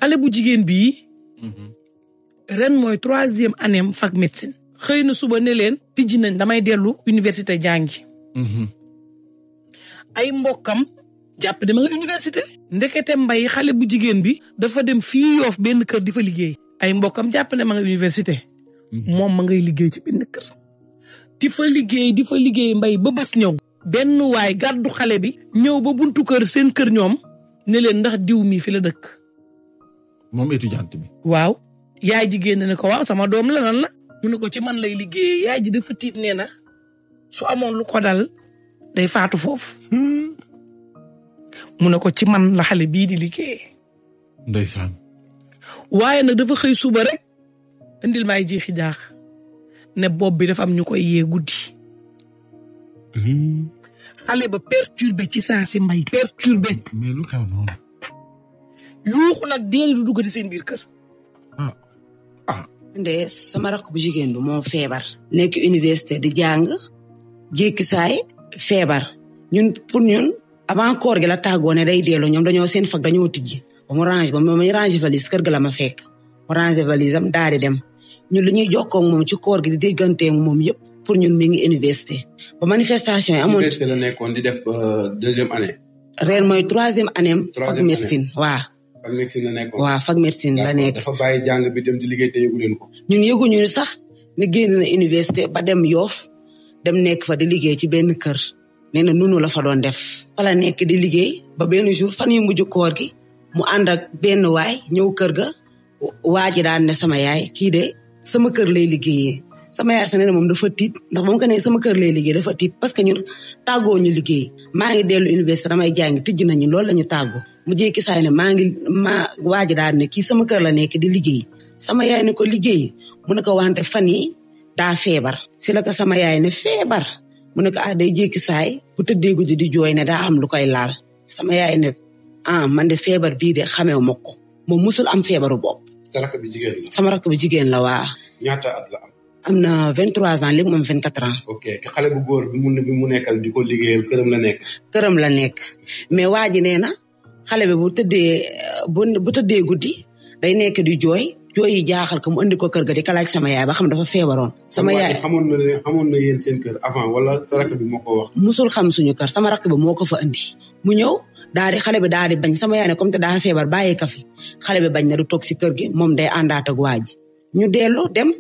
xale bu jigéen bii ren mooy 3e année fac médecine xëy na suba ne leen tijji nañ damay dellu université jàngi ay mbokkam jàpp ne ma nga université ndekete mbay xale bu jigéen bi dafa dem fii Yoff benn kër di fa liggéey ay mbokkam jàpp ne ma nga université moom ma ngay liggéey ci benn kër di fa liggéey mbay ba bés ñëw benn waay gàddu xale bi ñëw ba buntu kër seen kër ñoom ne leen ndax diw mi fi la dëkk moom étudiante bi waaw yaay ji génn ne ko waaw sama doom la lan la mu ne ko ci man lay liggéey yaay ji dafa tiit nee na su amoon lu ko dal day faatu foofu mu ne ko ci man la xale bii di liggéey ndeysaan waaye nag dafa xëy suba rek indil maay jiixi jaax ne bopp bi dafa am ñu koy yee guddi xale ba perturbé ci saa si mbay perturbé mais lu xew noonu yuuxu nag deeli du duggati seen biir kër nde sama rakk bu jigéen bi moo feebar nekk université di jàng jékki saay feebar ñun pour ñun avant koor gi la tàggoo ne day delloo ñoom dañoo seen fag dañoo tijji ba mu range valise kër ga la ma fekk mu range valise am daal di dem ñun li ñuy jokkoo ak moom ci koor gi di déggantee moom yëpp pour ñun mi ngi université ba manifestation yi amoon université la nekkoon di def 2e année ren mooy 3e année fac médecine waaw fac médecine la nekkoon waaw fac médecine la nekk dafa bàyyi jàng bi dem di liggéey te yëgu leen ko ñun yëguñu sax ne génn na université ba dem Yoff dem nekk fa di liggéey ci benn kër nee na nunu la fa doon def fa la nekk di liggéey ba benn jour fan yu mujj koor gi mu ànd ak benn waay ñëw kër ga waa ji daan ne sama yaay kii de sama kër lay liggéeyee sama yaay sa ne moom dafa tiit ndax ba mu ko ne sama kër lay liggéey dafa tiit parce que ñun tàggoo ñu liggéey maa ngi dellu université damay jàngi tijj nañu loolu la ñu tàggoo mu jékki saay ne waa ji daan ne kii sama kër la nekk di liggéey sama yaay ne ko liggéey mu ne ko wante fan yi daa feebar si la ko sama yaay ne feebar mu ne ko day jékki saay bu tëddee guddi di jooy ne daa am lu koy laal sama yaay ne man de feebar bii de xamew ma ko moom musul am feebaru bopp. sa rakk bi jigéen la. sama rakk bi jigéen la waa. ñaata at la am. am na 23 ans léegi moom 24 ans. ok xale bu góor bi mu nekkal di ko liggéeyal këram la nekk. këram la nekk mais waa ji nee na xale bi bu tëddee guddi day nekk di jooy yi jaaxal ko mu andi ko kër ga di kalaaj sama yaay ba xam dafa feebaroon. sama yaay xamoon na yéen seen kër avant wala sa rakk bi moo ko wax. musul xam suñu kër sama rakk bi moo ko fa andi mu ñëw xale bi daal di bañ sama yaay ne comme te daa feebar bàyyi ka fi xale bi bañ na du toog si kër gi moom day àndaat ak waa ji ñu dellu dem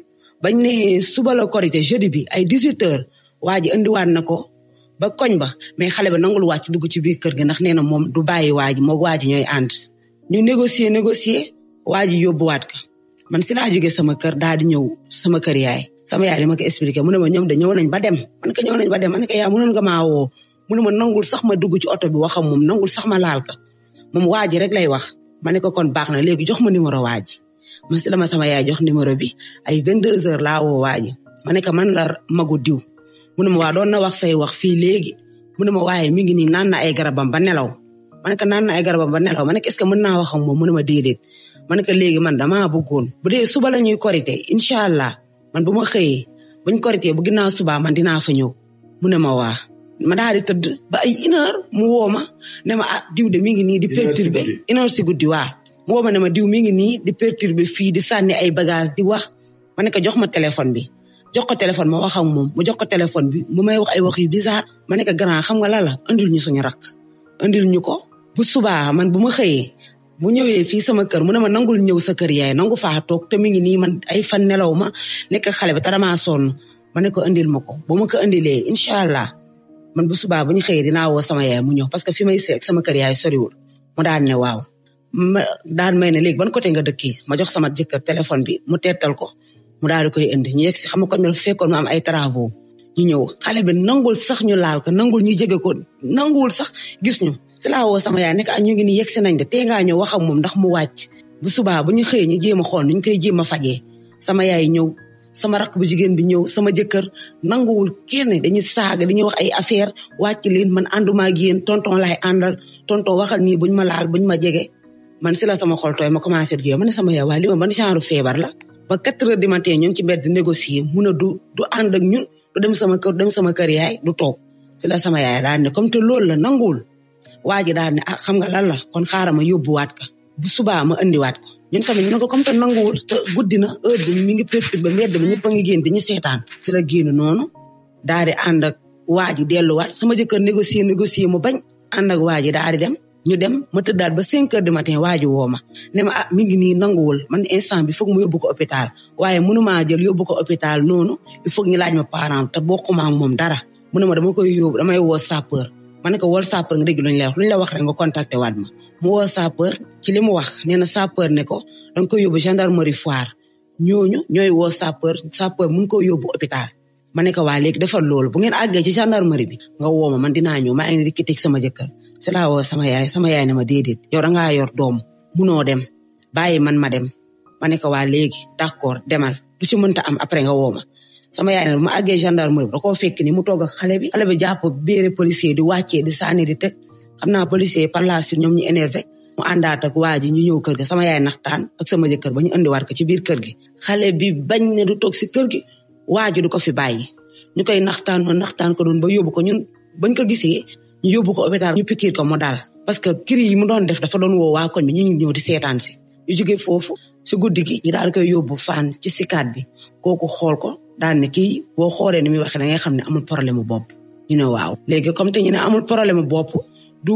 bañ ne suba la korité jeudi bi ay 18h waa ji andiwaat na ko ba koñ ba mais xale bi nangul wàcc dugg ci biir kër gi ndax nee na moom du bàyyi waa ji moog waa ji ñooy ànd ñu négocier waa ji yóbbuwaat ka man si laa jógee sama kër daal di ñëw sama kër yaay sama yaay di ma ko expliqué mu ne ma ñoom de ñëw nañ ba dem man ko ñëw nañ ba dem man ko yaa mënoon nga maa woo mu ne ma nangul sax ma dugg ci oto bi waxam moom nangul sax ma laal ka moom waa ji rek lay wax ma ne ko kon baax na léegi jox ma numéro waa ji man si la ma sama yaay jox numéro bi ay 22h laa woo waa ji ma ne ko man la magu diw mu ne ma waa doon na wax say wax fii léegi mu ne ma waaye mi ngi nii naan na ay garabam ba nelaw ma ne ko naan na ay garabam ba nelaw ma ne ko est-ce que mën naa wax ak moom mu ne ma déedéet ma ne ko léegi man damaa bëggoon bu dee suba la ñuy korité incha allah man bu ma xëyee buñ korité bu ginnaaw subaa man dinaa fa ñëw mu ne ma waa ma daal di tëdd ba ay 1h mu woo ma ne ma diw de mi ngi nii di perturbé 1h si guddi waa mu woo ma ne ma diw mi ngi nii di perturbé fii di sànni ay bagage di wax ma ne ko jox ma téléphone bi jox ko téléphone ma wax ak moom mu jox ko téléphone bi mu may wax ay wax yu bizarre ma ne ko grand xam nga la andil ñu suñu rakk andil ñu ko bu subaa man bu ma xëyee bu ñëwee fii sama kër mu ne ma nangul ñëw sa kër yaay nangu faa toog te mi ngi nii man ay fan nelaw ma nekk xale bi te damaa sonn ma ne ko andil ma ko bu ma ko andilee incha allah man bu subaa bu ñu xëyee dinaa woo sama yaay mu ñëw parce que fi may seeg sama kër yaay soriwul mu daan ne waaw ma daan may ne léegi ban côté nga dëkkee ma jox sama jëkkër téléphone bi mu teetal ko mu daal di koy indi ñu yegg si xam nga ko ñu fekkoon mu am ay travaux ñu ñëw xale bi nangul sax ñu laal ko nangul ñu jege ko nanguwul sax gis ñu si laa woo sama yaay nekk ñu ngi ni yegg si nañ de tee ngaa ñëw wax ak moom ndax mu wàcc bu subaa bu ñu xëyee ñu jéem a xool ñu koy jéem a fajee sama yaay ñëw sama rakk bu jigéen bi ñëw sama jëkkër nanguwul kenn dañuy saaga dañuy wax ay affaire wàcc leen man ànduma ak yéen tonton laay àndal tonton waxal nii buñ ma laal buñ ma jege man si la sama xol tooy ma commencé di ma ne sama yaay waa li ma ban genre feebar la ba 4h du matin ñu ngi ci mbedd di négocier mun a du ànd ak ñun du dem sama kër yaay du toog si la sama yaay daal ne comme te loolu la nanguwul waa ji daal ne xam nga lan la kon xaaral ma yóbbuwaat ka bu subaa ma indiwaat ko ñun tamit ñu ne ko comme te nanguwul te guddi na heure bi mi ngi perturbé mbedd mi ñëpp a ngi génn di ñu seetaan ci la génn noonu daal di ànd ak waa ji delluwaat sama jëkkër négocier mu bañ ànd ak waa ji daal di dem ñu dem ma tëddaat ba 5 heures du matin waa ji woo ma ne ma mi ngi nii nanguwul man instant bi foog mu yóbbu ko hôpital waaye mënumaa jël yóbbu ko hôpital noonu il faut ñu laaj ma parent te bokkuma ak moom dara mu ne ma dama koy yóbbu damay woo sapeur ma ne ko wol sapeur nga dégg luñ la wax rek nga contacté waat ma mu woo sapeur ci li mu wax nee na sapeur ne ko danga koy yóbbu gendarmerie Foire ñooñu ñooy woo sapeur mun ko yóbbu hôpital ma ne ko waa léegi defal loolu bu ngeen àggee ci gendarmerie bi nga woo ma man dinaa ñëw maa ngi dikki teg sama jëkkër c'est là woo sama yaay ne ma déedéet yow dangaa yor doom munoo dem bàyyi man ma dem ma ne ko waa léegi d'accord demal du ci mënta am après nga woo ma sama yaay ne bu ma àggee gendarmerie bi da koo fekk ni mu toog ak xale bi jàpp béere policier di wàccee di sànni di teg xam naa policier par la suite ñoom ñu énervé mu àndaat ak waa ji ñu ñëw kër ga sama yaay naxtaan ak sama jëkkër ba ñu indiwaat ko ci biir kër gi xale bi bañ ne du toog si kër gi waa ji du ko fi bàyyi ñu koy naxtaan ko doon ba yóbbu ko ñun bañ ko gisee ñu yóbbu ko hôpital ñu pikiir ko mu daal parce que cri yi mu doon def dafa doon woo waa koñ bi ñu ngi ñëw di seetaan si ñu jógee foofu si guddi gi ñu daal koy yóbbu fan ci sikaat bi kooku xool ko daal ne kii boo xoolee ni muy waxee da ngay xam ne amul problème mu bopp ñu ne waaw léegi comme te ñu ne amul problème mu bopp du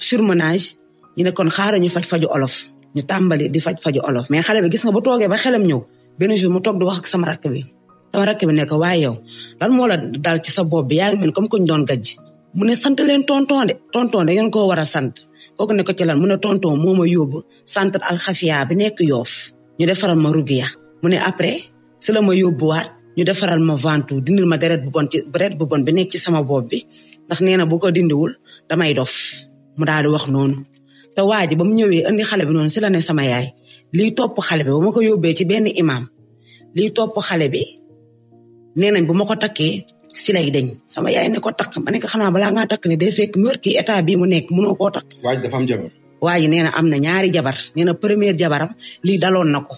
surmenage ñu ne kon xaaral ñu faju olof ñu tàmbali di faju olof mais xale bi gis nga bu toogee ba xelam ñëw benn jour mu toog di wax ak sama rakk bi ne ko waaye yow lan moo la dal ci sa bopp bi yaa ngi mel comme ku ñu doon gajj mu ne sant leen tonton de ngeen koo war a sant kooku ne ko ci lan mu ne tonton moo ma yóbbu centre alxafia bi nekk Yoof ñu defaral ma rugiya mu ne après si la ma yóbbuwaat ñu defaral ma ventoux dindil ma deret bu bon bi nekk ci sama bopp bi ndax nee na bu ko dindiwul damay dof mu daal di wax noonu te waa ji ba mu ñëwee indi xale bi noonu si la ne sama yaay liy topp xale bi ba ma ko yóbbee ci benn imam liy topp xale bi nee nañ bu ma ko takkee si lay deñ sama yaay ne ko takk ma ne ko xanaa balaa ngaa takk ne day fekk mu yor kii état bii mu nekk mënoo koo takk. waa ji dafa am jabar. waa ji nee na am na ñaari jabar nee na première jabaram lii daloon na ko